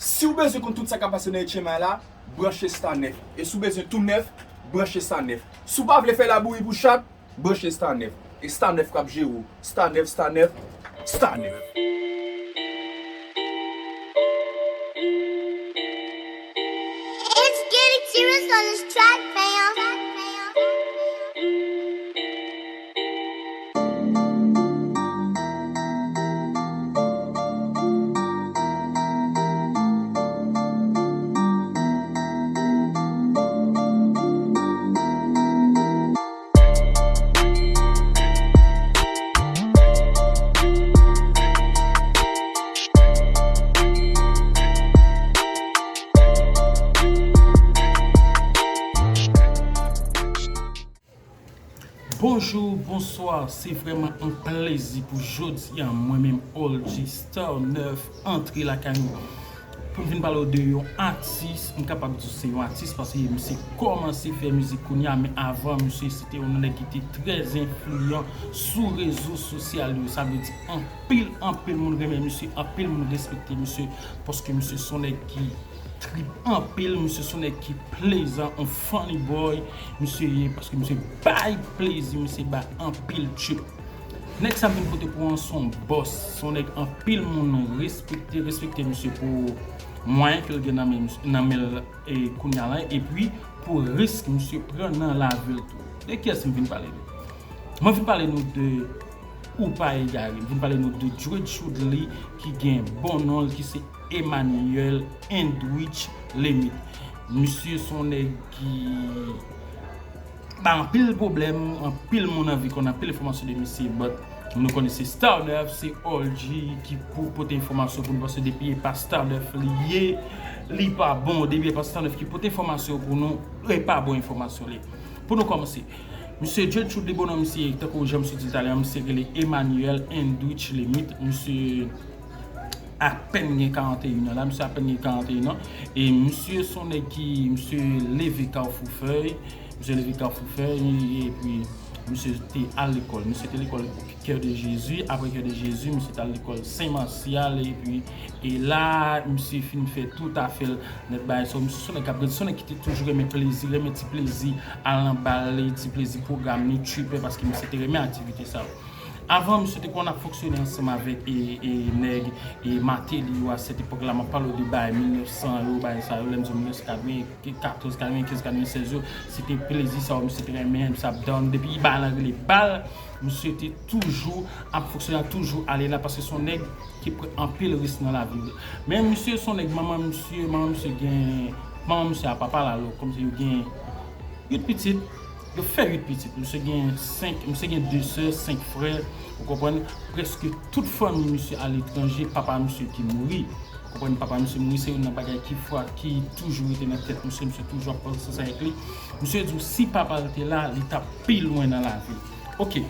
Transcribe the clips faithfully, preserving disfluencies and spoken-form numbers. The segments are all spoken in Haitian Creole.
Si w bezwen konn tout sa k ap pase nan H M I la, branche Star nèf. E si w bezwen tou nèf, branche Star nèf. Si w pa vle fè labouyi pou chat, branche Star nèf. E Star nèf k ap jere w. Star nèf, Star nèf, Star nèf. It's getting serious on this track, fam. Bonjou, bonswa, se vrèman yon plezi pou jodi a mwen menm All G Star nèf antre lakay nou pou m vin pale w de yon atis. M kapab di se yon atis paske misye kòmanse fè mizik kounye a, men avan misye se te yon nèg ki te trè enfliyan sou rezo sosyal yo. Sa vle di anpil, anpil moun renmen misye, anpil moun respekte misye paske misye se yon nèg ki trip anpil, misye se yon nèg ki plezan, yon funny boy misye ye, paske misye bay plezi, misye bay anpil trip. Nèg sa m vin pote pou an se yon bòs, se yon nèg anpil moun respekte, respekte misye pou mwayen ke l gen nan men, nan men l, e, kounye a la, epi pou risk misye pran nan lavi l tou. De kiyès m vin pale de? Mwen vin pale nou de Ou Pa Egare. M vin pale nou de Dredge Shoodly ki gen bon non l ki se Emmanuel Endwich Lemit. Misye se yon nèg ki bay anpil pwoblèm, anpil moun anvi konn anpil enfòmasyon de misye, but nou konnen se Star nèf, se All G ki pou pote enfòmasyon pou nou, paske depi e pa Star nèf li ye, li pa bon, depi e pa Star nèf ki pote enfòmasyon pou nou, e pa bon enfòmasyon li. Pou nou kòmanse, misye Dredge Shoodly, bon non misye, tankou jan misye di l talè a, misye rele Emmanuel Endwich Lemit, misye apèn gen karannteyen an la, misye apèn gen karannteyen an, e misye se yon nèg ki, misye leve Kafou Fèy, misye leve Kafou Fèy, epi misye te al lekòl, misye te lekòl Cœur de Jésus, apre Cœur de Jésus, misye t al lekòl Sen Masyal, epi, e la, misye fin fè tout afè l nèt bagay sa, misye se yon nèg k ap grandi, se yon nèg ki te toujou renmen plezi, renmen ti plezi, al nan bal, ti plezi pwogram, ni tripe, paske misye te renmen aktivite sa yo. Avan, misye te konn ap fonksyone ansanm avèk, e, e, nèg, e, Martelly yo, a sèt epòk la, m ap pale w de bagay mil nèf san yo, bagay sa yo, lè m di w mil nèf san katreven katòz, katreven kenz, katreven sèz yo, se te plezi sa yo, misye te renmen, misye ap down, depi bagay la rele bal, misye te toujou ap fonksyone, toujou ale la, paske se yon nèg ki pran anpil risk nan lavi l. Men misye se yon nèg, manman misye, manman misye gen, manman misye a papa l alò, kòmsi yo gen uit pitit, yo fè uit pitit. Misye gen senk, misye gen de sè, senk frè, ou konprann? Prèske tout fanmi misye aletranje, papa misye ki mouri. Ou konprann? Papa misye mouri, se youn nan bagay ki fwa, ki toujou rete nan tèt misye, misye toujou ap panse sa avèk li. Misye di w si papa l te la, li t ap pi lwen nan lavi l. Oke.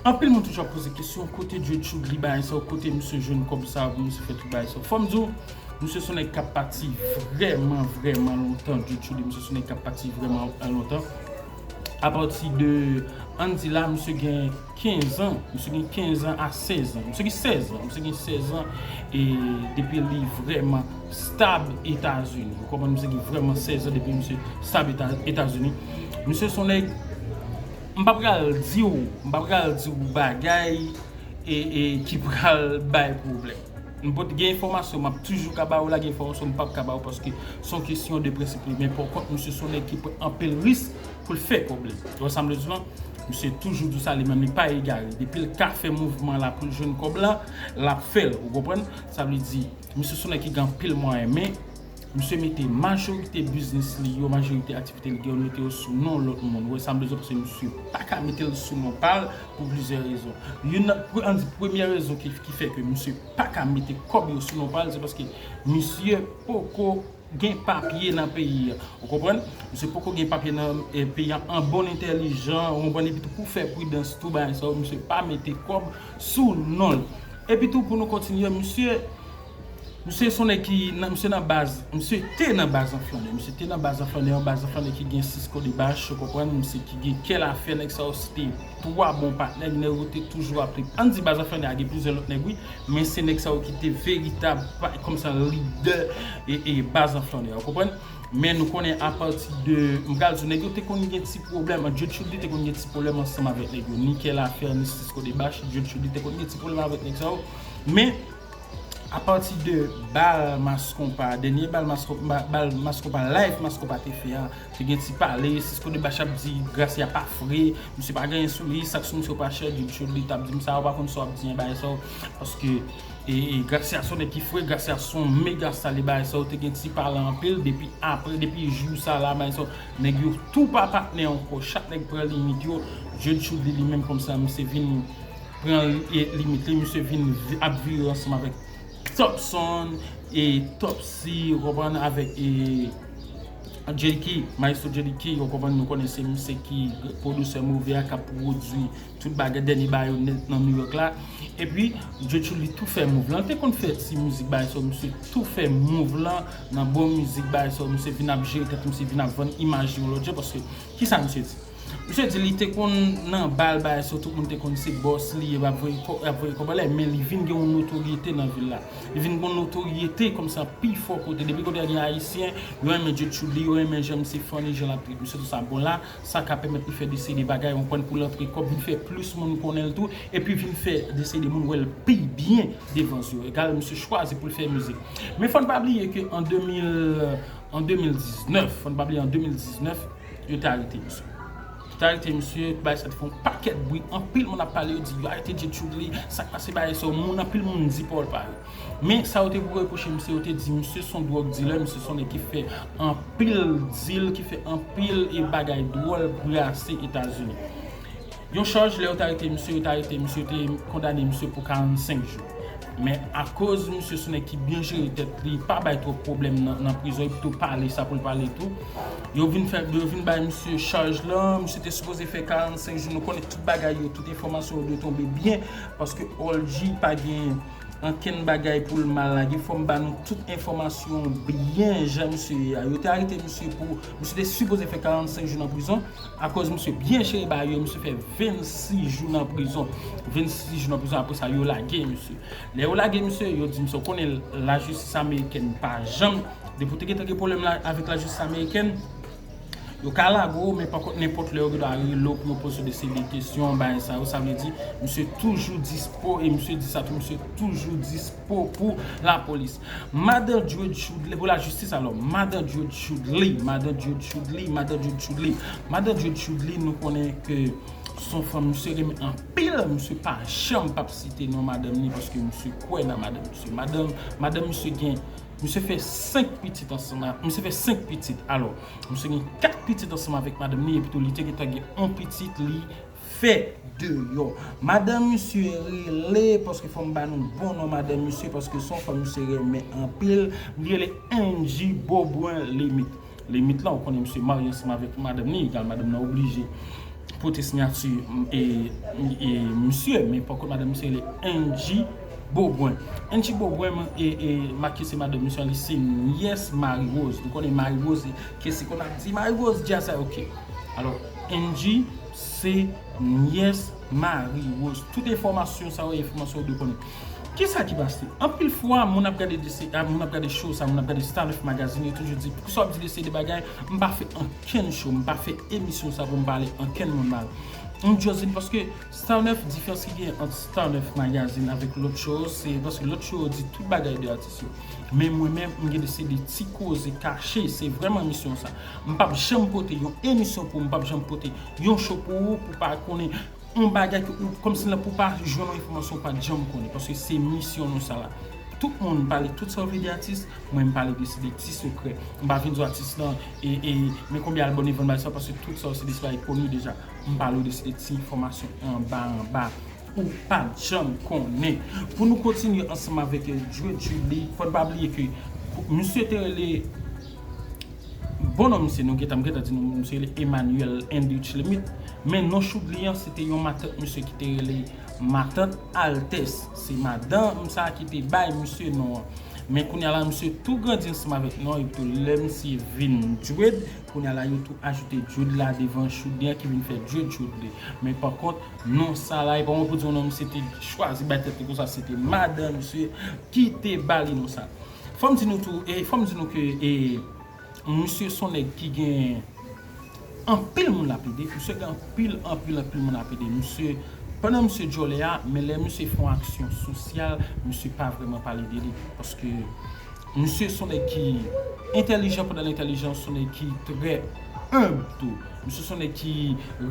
Anpil moun toujou ap poze kesyon, kote Dredge Shoodly bagay sa yo, kote misye jwenn kòb sa yo pou misye fè tout bagay sa yo. Fò m di w, misye se yon nèg k ap pati vrèman, vrèman lontan, Dredge Shoodly, misye se yon nèg k ap pati vrèman lontan. Apati de, ann di la, misye gen kenz an, misye gen kenz an a sèz an, misye gen sèz an, misye gen sèz an, e depi li vrèman stab Etazini. Ou konprann, misye gen vrèman sèz an depi misye stab Eta-, Etazini. Misye se yon nèg, m pa pral di w, m pa pral di w bagay, e, e ki pral bay pwoblèm. M pot gen enfòmasyon, m ap toujou ka ba w la, gen enfòmasyon m p ap ka ba w, paske se yon kesyon de prensip li. Men pa kont, misye se yon nèg ki pran anpil risk pou l fè kòb li. Ou wè sa m vle di w lan? Misye toujou di w sa, li menm li pa egare. Depi l ka fè mouvman la pou l jwenn kòb la, l ap fè l, ou konprann? Sa vle di, misye se yon nèg ki gen anpil mwayen, men misye mete majorite biznis li yo, majorite aktivite li gen yo, mete yo sou non lòt moun. Ou wè sa m vle di w, paske misye pa ka mete l sou non pa l pou plizyè rezon. Youn nan, pre-, ann di premyè rezon ki, ki fè ke misye pa ka mete kòb yo sou non pa l, se paske misye poko gen papye nan peyi a. Ou konprann? Misye poko gen papye nan, eh, peyi a an bon entèlijan, ou konprann? Epi tou pou fè pridans tou bagay sa yo, misye pa mete kòb sou non l. Epi tou pou nou kontinye, misye Misye se yon nèg ki nan, misye nan baz, misye te nan baz an flannè. Misye te nan baz an flannè, yon baz an flannè ki gen Cisco Debache, ou konprann, misye ki gen kè lafè, nèg sa yo se te twa bon patnè, nèg yo te toujou ap trip. Ann di baz an flannè a gen plizyè lòt nèg wi, men se nèg sa yo ki te veritab, pa- kòmsi lidè e, e baz an flannè, ou konprann? Men nou konnen apati de, m pral di w, nèg yo te konn gen ti pwoblèm, Djed Chudly te konn gen ti pwoblèm ansanm avèk nèg yo, ni kè lafè, ni Cisco Debache, Djed Chudly te konn gen ti pwoblèm avèk nèg sa yo. Men apati de bal Mass Konpa, dènye bal Mass Konpa, bal Mass Konpa, live Mass Konpa te fè a, te gen ti pale, Cisco Debache ap di Gracia pa fre, misye pa gen anyen sou li, sa k sou misye pa chè, Djed Chudly t ap di m sa, ou pa konn sa w ap di an bagay sa yo, paske e, e Gracia se yon nèg ki fre, Gracia se yon mega star, li bagay sa yo te gen ti pale anpil, depi apre, depi jou sa la, bagay sa yo, nèg yo tou pa patnè ankò, chak nèg pran limit yo, Djed Chudly li menm kòmsi misye vin pran e, limit li, misye vin vi- ap vire ansanm avèk Topson e Topsy, ou konprann, avèk e Jay Key, Maestro Jay Key, ou konprann, nou konnen se misye ki pwodisè Move a k ap pwodui tout bagay, dènye bagay yo nèt nan New York la. Epi Djed Chudly tou fè move lan, te konn fè ti mizik bagay sa yo, misye tou fè move lan nan bon mizik bagay sa yo, misye vin ap jere tèt, misye vin ap vann imaj li yon lòt jan, paske kisa misye di? Misye di li te konn nan bal bagay sa yo, tout moun te konn se bòs li ye, ap voye kò- ap voye kòb anlè, men li vin gen yon notoryete nan vil la. Li vin gen yon notoryete kòmsi pi fò kote. Depi kote a gen Ayisyen, yo renmen Djed Chudly, yo renmen jan misye funny, jan l ap trip misye, tout sa bon la, sa ka pèmèt li fè de seri de bagay, ou konprann, pou l antre kòb, vin fè plis moun konnen l tou, epi vin fè de seri de moun wè l pi byen devan zye yo. Egal, misye chwazi pou l fè mizik. Men fò n pa bliye ke an de mil, an de mil diznèf, fò n pa bliye an de mil diznèf, yo te arete misye. Yo te arete misye, bagay sa te fè yon pakèt bri, anpil moun ap pale, yo di yo arete Djed Chudly, sa k pase bagay sa yo, moun, anpil moun di pawòl pa yo. Men sa yo te pou repwoche misye, yo te di misye se yon drug dealer, misye se yon nèg ki fè anpil dil, ki fè anpil e bagay dwòl brase Etazini. Yon chaj, lè yo te arete misye, yo te arete misye, yo te kondane misye pou karannsenk jou. Men akoz misye se yon nèg ki byen jere tèt li, pa bay twòp pwoblèm nan, nan prizon, li pito pale sa pou l pale tou. Yo vin fè, yo vin bay misye chaj lan, misye te sipoze fè karannsenk jou, nou konnen tout bagay yo, tout enfòmasyon yo dwe tonbe byen, paske Orji pa gen ankenn bagay pou l mal lage, fò m ba nou tout enfòmasyon byen jan misye ye a. Yo te arete misye pou, misye te sipoze fè karannsenk jou nan prizon, akoz misye byen jere bagay yo, misye fè vennsis jou nan prizon. Vennsis jou nan prizon, apre sa, yo lage misye. Lè yo lage misye, yo di misye, ou konnen lajistis amerikèn pa janm, depi w te gentan gen pwoblèm la avèk lajistis amerikèn, yo ka lage w, men pa kont nenpòt lè yo gen dwa rele w pou yo poze w de seri de kesyon, bagay sa yo, sa vle di, misye toujou dispo, e misye di sa tou, misye toujou dispo pou lapolis. Madan Djed Chudly, pou lajistis alò, madan Djed Chudly, madan Djed Chudly, madan Djed Chudly, madan Djed Chudly, nou konnen ke se yon fanm misye renmen anpil, misye pa janm p ap site non madanm ni, paske misye kwè nan madanm misye. Madanm, madanm misye gen, misye fè senk pitit ansanm a, misye fè senk pitit, alò, misye gen kat pitit ansanm avèk madanm ni, epi tou li te gentan gen yon pitit li fè deyò. Madanm misye rele, paske fò m ba nou bon non madanm misye, paske se yon fanm misye renmen anpil, li rele Angie Beaubrun Limit. Limit la, ou konnen misye marye ansanm avèk madanm ni, egal madanm nan oblije pote siyati e, e misye, men pa kont madanm misye rele Angie Beaubrun. Angie Beaubrun, e, e, make se madanm misye, li se nyès Marie Rose. Nou konnen Marie Rose, ke se konn ap di Marie Rose, djaz sa, ok. Alò, Angie se nyès Marie Rose. Tout enfòmasyon sa yo, enfòmasyon ou dwe konnen. Kisa ki pase? Anpil fwa, moun ap gade de se, a, moun ap gade show sa, moun ap gade Star Neuf Magazine, yo toujou di, poukisa w ap di de seri de bagay? M pa fè ankenn show, m pa fè emisyon sa pou m pale ankenn moun mal. M just di paske Star Neuf, diferans ki gen ant Star Neuf Magazine avèk lòt show, se paske lòt show yo di tout bagay de atis yo. Men mwen menm, m gen de seri de ti koze kache, se vrèman misyon sa. M p ap janm pote yon emisyon pou ou, m p ap janm pote yon show pou ou, pou pa konnen yon bagay ke ou, kòmsi nan pou pa jwenn yon enfòmasyon ou pa t janm konnen, paske se misyon nou sa la. Tout moun pale tout sa yo vle de atis, mwen m pale de se de ti sekrè. M pa vin di w atis lan, e, e, men konbyen albòm li vann bagay sa, paske tout sa yo se de bagay koni deja. M pale w de se de ti enfòmasyon anba, anba, ou pa t janm konnen. Pou nou kontinye ansanm avèk, eh, Djed Chudly, fò n pa bliye ke misye te rele Bon non, misye, nou gentan, m gentan di nou, misye rele Emmanuel Hendrich Limit. Men non Chudly an, se te yon matant misye ki te rele Matant Altès. Se madanm sa ki te bay misye non an. Men kounye a la, misye tou grandi ansanm avèk non, epi tou lè misye vin dread, kounye a la, yo tou ajoute dread la devan Chudly an ki vin fè dread Chudly. Men pa kont, non sa la, e pa mwen pou di w non, misye te chwazi bay tèt li konsa, se te madan misye ki te ba li non sa. Fò m di nou tou, e fò m di nou ke e, misye se yon nèg ki gen anpil moun l ap ede, misye gen anpil, anpil, anpil moun l ap ede. Misye, pandan misye djòlè a, men lè misye fè yon aksyon sosyal, misye pa vrèman pale de li. Paske misye se yon nèg ki entèlijan pandan l entèlijan, se yon nèg ki trè enb tou. Misye se yon nèg ki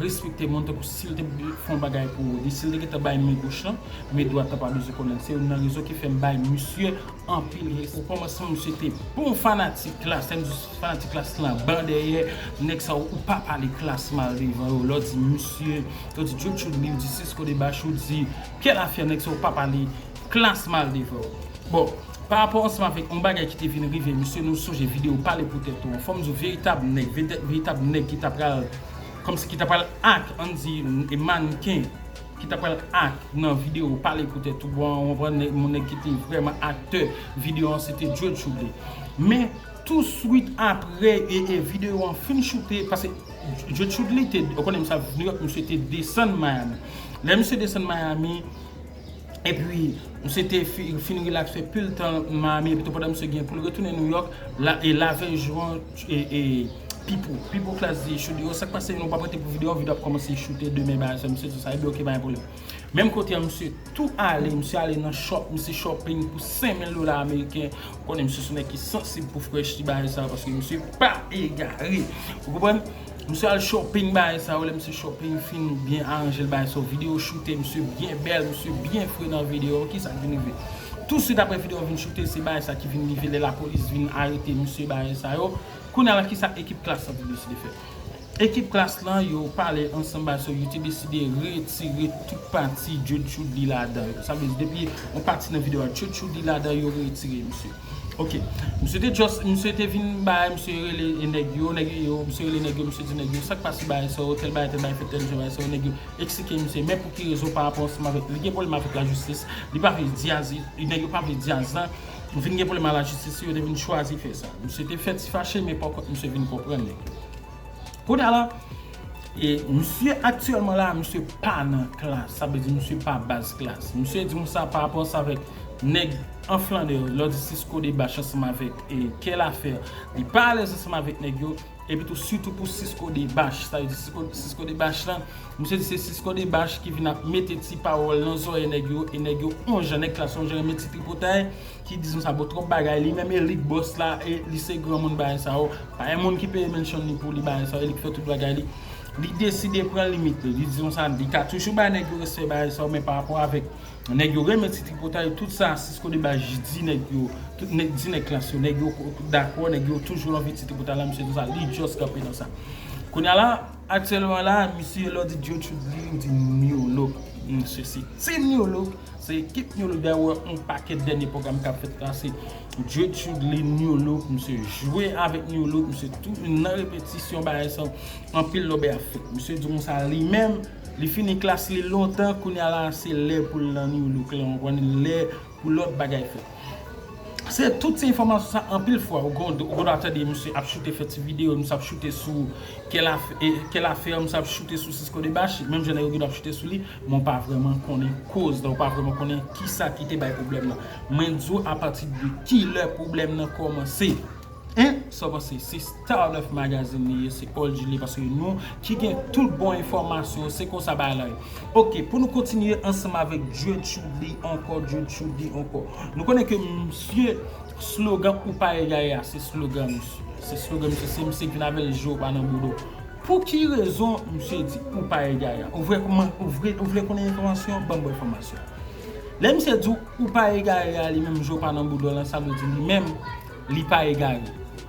respekte moun, tankou si l te fè yon bagay pou li, si l te gentan bay men goch lan, men dwat lan pa bezwen konnen l. Se youn nan rezon ki fè m bay misye anpil respè. Okòmansman, misye te bon fanatik Klass. Lè m di fanatik Klass lan, ban dèyè, nèg sa yo, ou pa pale Klass mal devan yo. Lè w di misye, lè w di Djodjou li, ou di Sisco Debache, ou di Kè Lafyè, nèg sa yo pa pale Klass mal devan yo. Bon, pa rapò ansanm avèk yon bagay ki te vin rive misye, nou sonje videyo Pale pou tèt ou an. Fò m di w, veritab nèg, veri-, veritab nèg ki ta pral, kòmsi ki ta pral ak, ann di, e mannken, ki ta pral ak nan videyo Pale pou tèt ou an, ou konprann, nèg, moun nèg ki te vrèman aktè videyo an, se te Djodjou li. Men, touswit apre, e, e videyo an fin choute, paske Djodjou li te, ou konnen misye ap viv New York, misye te desann Miami. Lè misye desann Miami, epi misye te fi-, fin rilaks, fè pil tan Miami, epi tou pandan misye gen pou l retounen New York, la, e lavèy jou an, e, e, Pipo, Pipo Klass di Chudly, yo, sa k pase, nou p ap rete pou videyo an, videyo ap kòmanse choute demen, bagay sa, misye di sa, epi oke, pa gen pwoblèm. Menm kote an, misye tou ale, misye ale nan shop, misye shopping pou senk mil dola ameriken. Ou konnen misye se yon nèg ki sansib pou fresh ti bagay sa, paske misye pa egare. Ou konprann? Misye al shopping bagay sa yo, lè misye shopping fin byen aranje l bagay sa yo, videyo choute, misye byen bèl, misye byen fre nan videyo, kisa k vin rive? Touswit apre videyo an vin choute, se bagay sa ki vin rive lè lapolis vin arete misye bagay sa yo. Kounye a la, kisa ekip Klass lan te deside fè? Ekip Klass lan, yo pale ansanm bagay sa yo, yo te deside retire tout pati Djodjou li ladan yo. Sa vle di, depi yon pati nan videyo a, Djodjou li ladan, yo retire misye. Oke. Misye te just, misye te vin bay, misye rele nèg yo, nèg yo, misye rele nèg yo, misye di nèg yo, sa k pase bagay sa yo, tèl bagay, tèl bagay fèt, tèl jan bagay sa yo, nèg yo eksplike misye, men pou ki rezon pa rapò ansanm avèk, li gen pwoblèm avèk lajistis, li pa vle di a, nèg yo pa vle di a, vin gen pwoblèm a lajistis, yo te vin chwazi fè sa. Misye te fè ti fache, men pa kont misye vin konprann nèg yo. Kounye a la, e misye aktyèlman la, misye pa nan Klass, sa vle di misye pa baz Klass. Misye di konsa pa rapò sa avèk nèg an flannè, lè w di Sisco Debache ansanm avèk e Kè Lafè, li pa alèz ansanm avèk nèg yo, epi tou sitou pou Sisco Debache, sa vle di Sisco, Sisco Debache lan, misye di se Sisco Debache ki vin ap mete ti pawòl nan zòrèy nèg yo, e nèg yo on jan, nèg Klass on jan renmen ti tripotay, ki di konsa bon twòp bagay, li menm e li k bòs la, e li se granmoun bagay sa yo, pa gen moun ki peye mention li pou li bagay sa yo, e li k fè tout bagay li. Li deside pran limit li, li di konsa, li ka toujou bay nèg yo respè bagay sa yo, men pa rapò avèk nèg yo renmen ti tripotay, tout sa Sisco Debache di nèg yo, tout nèg, di nèg Klass yo, nèg yo dakò, nèg yo toujou anvi ti tripotay la, misye di konsa, li just kanpe nan sa. Kounye a la, aktyèlman la, misye lè w di Djodjou li, ou di New Look. Misye se Team New Look, se ekip New Look, dayè w wè yon pakèt dènye pwogram k ap fèt la, se Djodjou li, New Look, misye jwe avèk New Look, misye tou nan repetisyon bagay sa, anpil lòbèy ap fèt. Misye di konsa li menm, li fini Klass li lontan, kounye a la se lè pou l nan New Look la, ou konprann, lè pou lòt bagay fèt. Se tout se enfòmasyon sa, anpil fwa, ou gon, ou gon dwa tande misye ap choute fè ti videyo, misye ap choute sou Kè Lafè, e, Kè Lafè, misye ap choute sou Sisco Debache, menm jan nèg yo gen dwa ap choute sou li, men w pa vrèman konnen koz lan, ou pa vrèman konnen kisa ki te bay pwoblèm lan. Mwen di w apati de kilè pwoblèm lan kòmanse. Hein? Sa w panse? Se Stardust Magazine li ye, se O G li, paske nou ki gen tout bon enfòmasyon, se konsa bagay la ye. Oke, pou nou kontinye ansanm avèk Djodjou li ankò, Djodjou li ankò. Nou konnen ke misye slogan ou pa egare a, se slogan misye. Se slogan misye, se misye ki vin avè l, je w pa nan bouda w. Pou ki rezon misye di ou pa egare a? Ou vle kòman, ou vle, ou vle konnen enfòmasyon? Ban m bon enfòmasyon. Lè misye di w ou pa egare a, li menm je w pa nan bouda w lan, sa vle di li menm, li pa egare.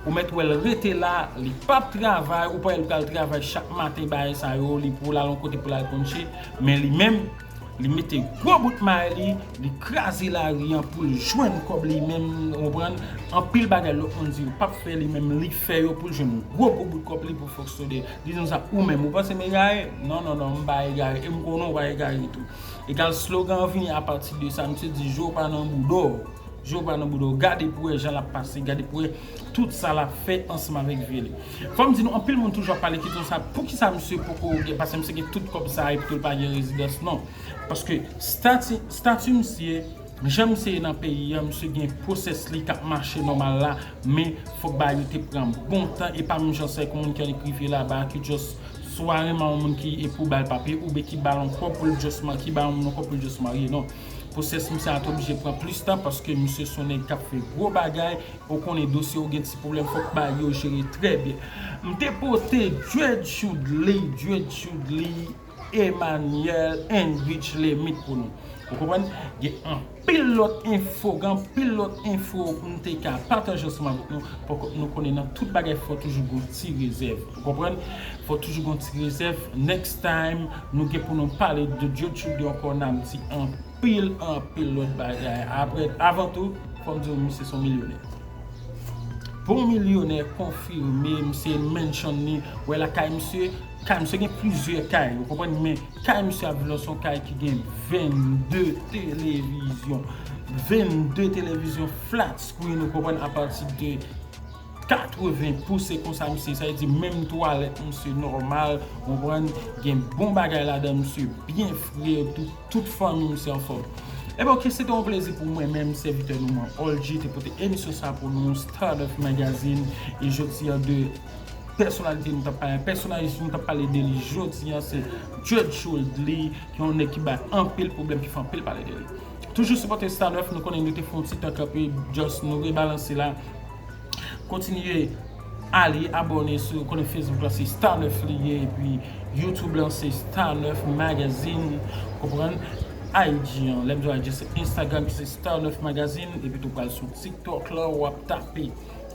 Ou mèt wè l rete la, li p ap travay, ou pa wè l pral travay chak maten bagay sa yo, li pou l al yon kote pou l al konche, men li menm, li mete gwo bout may li, li kraze lari an pou l jwenn kòb li menm, ou konprann? Anpil bagay lòt moun di yo p ap fè, li menm li fè yo pou l jwenn gwo gwo bout kòb li pou fonksyone. Li di konsa, ou menm, ou panse m egare? Non, non, non, m pa egare, e m konnen w pa egare tou. Egal slogan an vini apati de sa, misye di je w pa nan bouda w. Jewova nan bouda w, gade pou wè jan l ap pase, gade pou wè tout sa l ap fè ansanm avèk vi li. Fò m di nou, anpil moun toujou ap pale kesyon sa, poukisa misye poko gen, paske misye gen tout kòb sa epi tou l pa gen rezidans, non. Paske stati, stati misye, jan misye ye nan peyi a, misye gen pwosès li k ap mache nòmal la, men fòk bagay yo te pran bon tan, e pa menm jan sa yon moun ki annik rive laba, ki just swa renmen yon moun ki e pou ba l papye, oubyen ki ba l yon kòb pou l just ma-, ki ba yon moun yon kòb pou l just marye, non. Pwosès misye a te oblije pran plis tan paske misye se yon nèg k ap fè gwo bagay, ou konnen dosye yo gen ti pwoblèm, fòk bagay yo jere trè byen. M te pote Dread Chudley, Dread Chudley, Emmanuel Hendrich Lemit pou nou. Ou konprann? Gen anpil lòt enfo, gen anpil lòt enfo pou nou te ka pataje ansanm avèk nou. Poko nou konnen nan tout bagay fò toujou gon ti rezèv. Ou konprann? Fò toujou gon ti rezèv. Next time, nou gen pou nou pale de Dread Chudley ankò, n ap di anpil, anpil lòt bagay. Apre, avan tou, fò m di w, misye se yon milyonè. Bon milyonè konfime, misye mention li, wè lakay misye, kay misye gen plizyè kay, ou konprann, men kay misye ap viv la se yon kay ki gen vennde televizyon, vennde televizyon flat screen, ou konprann, apati de katreven pous, se konsa misye, sa vle di menm twalèt misye nòmal, ou konprann, gen bon bagay ladan, misye byen fre, tout, tout fanmi misye anfòm. Ebyen, oke, se te yon plezi pou mwen menm, sèvitè nou, mwen, Olji, te pote emisyon sa pou nou, Start Off Magazine, e jodi a de pèsonalite nou t ap pale, pèsonaj nou t ap pale de li jodi a, se Dread Chudley, ki yon nèg ki bay anpil pwoblèm, ki fè anpil pale de li. Toujou sipòte Start Off, nou konnen nou te fè yon ti tan kanpe, just nou rebalanse la. Kontinye ale abòne sou, konnen Facebook la se Start Off li ye, epi YouTube lan se Start Off Magazine, konprann? I G an, lè m di I G se Instagram ki se Start Off Magazine, epi tou pral sou TikTok la, w ap tape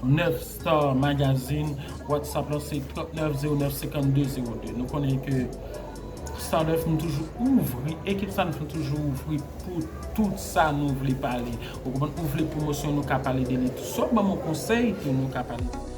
Nèf Star Magazine, WhatsApp lan se trant nèf zewo nèf senkant de zewo de. Nou konnen ke Start Off nou toujou ouvri, ekip sa nou toujou ouvri pou tout sa nou vle pale. Ou konprann, ou vle pwomosyon, nou ka pale de li tou. Swa ban m yon konsèy tou, nou ka pale de li.